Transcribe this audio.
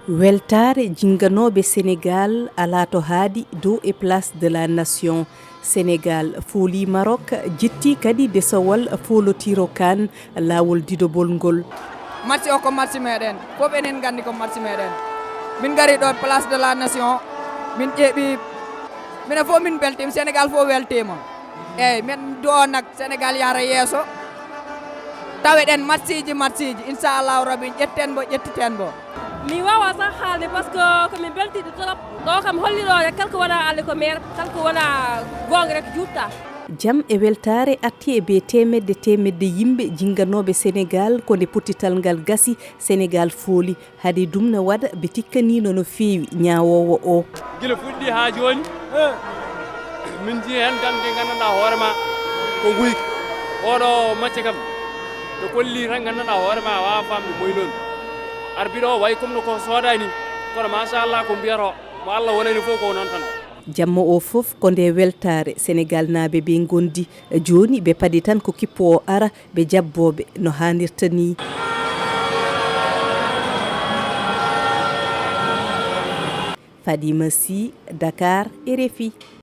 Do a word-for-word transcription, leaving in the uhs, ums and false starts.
Weltaare jinnganooɓe Senegaal alaa to haaɗi dow e Place de la Nation. Senegaal fooli Maroc, jetti kadi desowal foolotiro CAN laawol didobol ngol. Match o ko match meɗen, fof enen nganndi ko match meɗen. Min ngari ɗo Place de la Nation, min ƴeeɓi, minen fof min mbeltiima, Senegaal fof weltiima. Eeyi, min du'o nak Senegaal yahra yeeso, taweɗen match ji, match ji, inchallahu rabbi, ƴetten mbo, ƴettiten mbo. Mi waawaa sax haalde, parce que ko min mbeltiiɗo trop. Ɗo kam holli ɗo rek, kala ko wonaa Allah ko meer, kala ko wonaa goonga rek juutta. Jam e weltaare arti e bee teemedde teemedde yimɓe jinnganooɓe Senegaal, ko nde pottital ngal gasi. Senegaal fooli, hade ɗum na waɗa ɓe tikkaniino no feewi ñaawoowo o. Gila fuɗɗi haa jooni, min njii heen tan nde nganndanɗaa hoore ma ko nguyki. Oɗo macce kam, ɓe kolli tan nganndanɗaa hoore ma a waawaa faamde moy noon. Arbiɗo o wayi comme no ko soodani, kono machallah ko mbiyatoo mo Allah wonani fof ko noon tan. Jamma o fof ko nde weltaare Senegaalnaaɓe ɓe ngondi. Jooni ɓe paɗi tan ko kippu o ara, ɓe jabboo ɓe no haanirta nii. Fadima Sy, Dakar, RFI.